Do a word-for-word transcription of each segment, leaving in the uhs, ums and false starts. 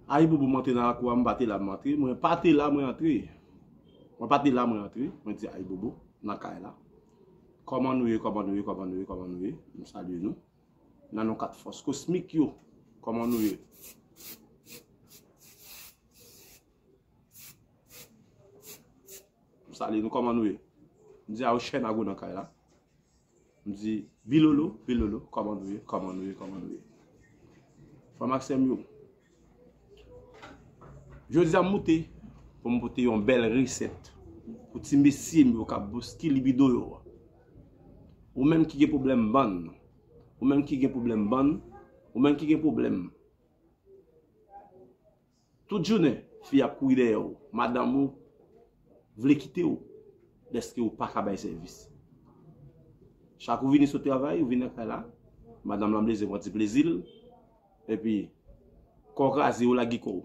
Ayibobo, m antre nan lakou a, m pa te la, m antre. Mwen pa te la, mwen antre. Mwen pa te la, mwen antre. Mwen di ayibobo nan kay la. Kòman nou ye, kòman nou ye, kòman nou ye, kòman nou ye? M salye nou. Nan non kat fòs kosmik yo, kòman nou ye? M salye nou, kòman nou ye? M di a yo chè nago nan kay la. M di, Bilolo, Bilolo, kòman nou ye? Kòman nou ye? Kòman nou ye? Frè m ak sè m yo, jodi a m moute pou m pote yon bèl resèt pou ti mesye m yo k ap bouski libido yo a. Ou menm ki gen pwoblèm bann, ou menm ki gen pwoblèm bann, ou menm ki gen pwoblèm Tout jounen, fi ap kouri dèyè w. Madanm ou vle kite w dèske ou pa ka bay sèvis. Chak ou vini sot travay, ou vin nan kay la, madanm lan bezwen pran ti plezi l, epi kò kraze, ou lage kò w.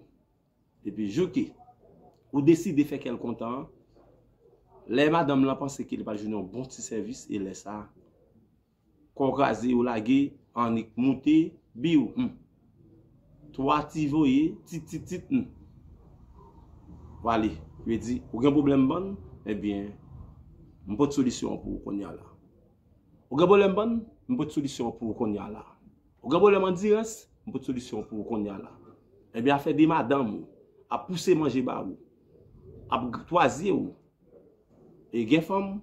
Epi jou ke ou deside fè kè l kontan an, lè madanm lan panse ke li pral jwenn yon bon ti sèvis, e lè sa a, kò kraze, yo lage, annik moute, biw, hmm. Twa ti voye, tit, tit, tit, hmm. Vwale, vle di, ou gen pwoblèm bann, ebyen, m pot solisyon an pou ou kounye a la. Ou gen pwoblèm bann, m pot solisyon an pou ou kounye a la. Ou gen pwoblèm andirans, m pot solisyon an pou ou kounye a la. Ebyen, afè de madanm ou ap pouse manje ba ou, ap twazye ou, e gen fanm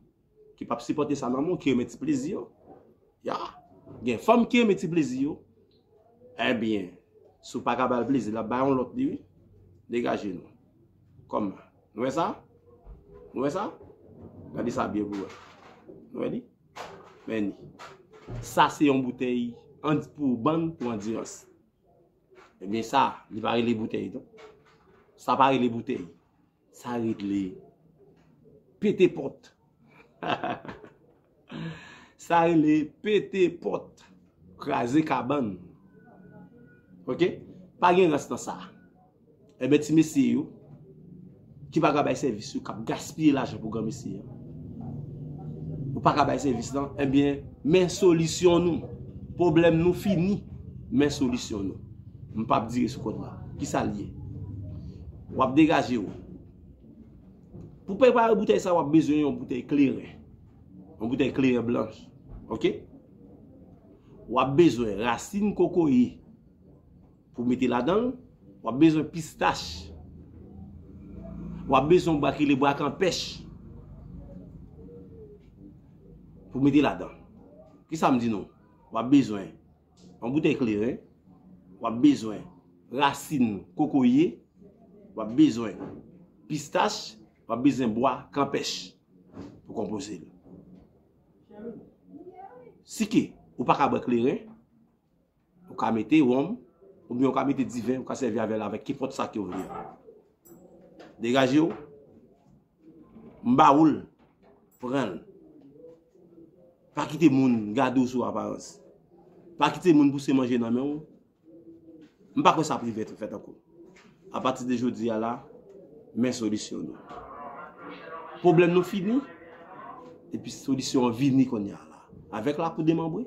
ki p ap sipòte sa nan men w, ki renmen ti plezi yo. Ya. Gen fanm ki renmen ti plezi yo. Ebyen, si w pa ka ba l plezi, l ap bay yon lòt li, wi. Degaje nou. Kòman? Nou wè sa? Nou wè sa? Gade sa byen pou wè. Nou wè li? Men ni. Sa se yon boutèy an-, pou bann, pou andirans. Ebyen sa, li pa rele boutèy, non. Sa pa rele boutèy. Sa rele pete pòt. Sa rele pete pòt. Kraze kabann. Oke? Pa gen rans nan sa. Ebyen, ti mesye yo, ki pa ka bay sèvis yo, k ap gaspiye lajan pou granmesi an. Ou pa ka bay sèvis lan, ebyen, men solisyon nou. Pwoblèm nou fini, men solisyon nou. M p ap dire sou kont la. Kisa l ye? W ap degaje w. Pou prepare boutèy sa, w ap bezwen yon boutèy kleren. Yon boutèy kleren blanch. Oke? W ap bezwen rasin kokoye pou mete ladan l. W ap bezwen pistach. W ap bezwen yon bwa ki rele bwa kanpèch pou mete ladan. Kisa m di nou? W ap bezwen yon boutèy kleren, w ap bezwen rasin kokoye, w ap bezwen pistach, w ap bezwen bwa kanpèch pou konpoze l. Si ke ou pa ka bwè kleren, ou ka mete wonm, oubyen ou ka mete diven, ou ka sèvi avè l avèk kenpòt sa ke w vle a. Degaje w. M ba ou l. Pran l. Pa kite moun gade w sou aparans. Pa kite moun pouse manje nan men w. M pa kwè sa ap rive fèt ankò. Apati de jodi a la, men solisyon nou. Pwoblèm nou fini, epi solisyon an vini kounye a la. Avèk lakou demanbre,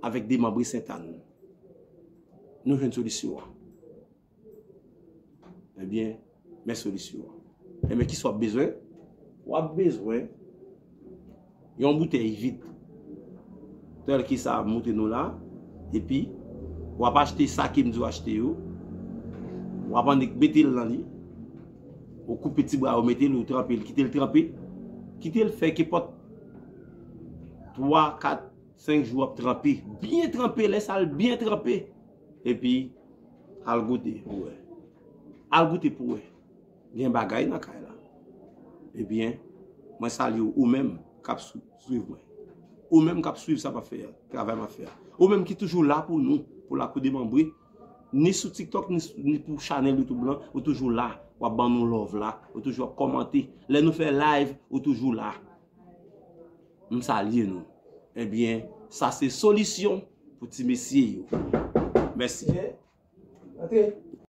avèk demanbre Sentàn, nou jwenn solisyon an. Ebyen, men solisyon an. Ebyen, kisa w ap bezwen? W ap bezwen yon boutèy vid. Tèl ke sa m montre nou la. Epi, w ap achte sa ke m di w achte yo. W ap annik mete l nan li. Ou koupe ti bwa yo, mete l, ou tranpe l, kite l tranpe. Kite l fè kenpòt twa, kat, senk jou ap tranpe. Byen tranpe, lè sa l byen tranpe. Epi, al goute pou wè. Al goute pou wè. Gen bagay nan kay la. Ebyen, mwen salye w, ou menm k ap swi-, swiv mwen. Ou menm k ap swiv sa m ap fè a, travay m ap fè a. Ou menm ki toujou la pou nou, pou Lakou Demanbre, ni sou TikTok, ni, ni pou chanèl YouTube lan, ou toujou la. W ap ban nou love la, ou toujou ap kòmante. Lè nou fè live, ou toujou la. M salye nou. Ebyen, sa se solisyon pou ti mesye yo. Mèsi. Antre.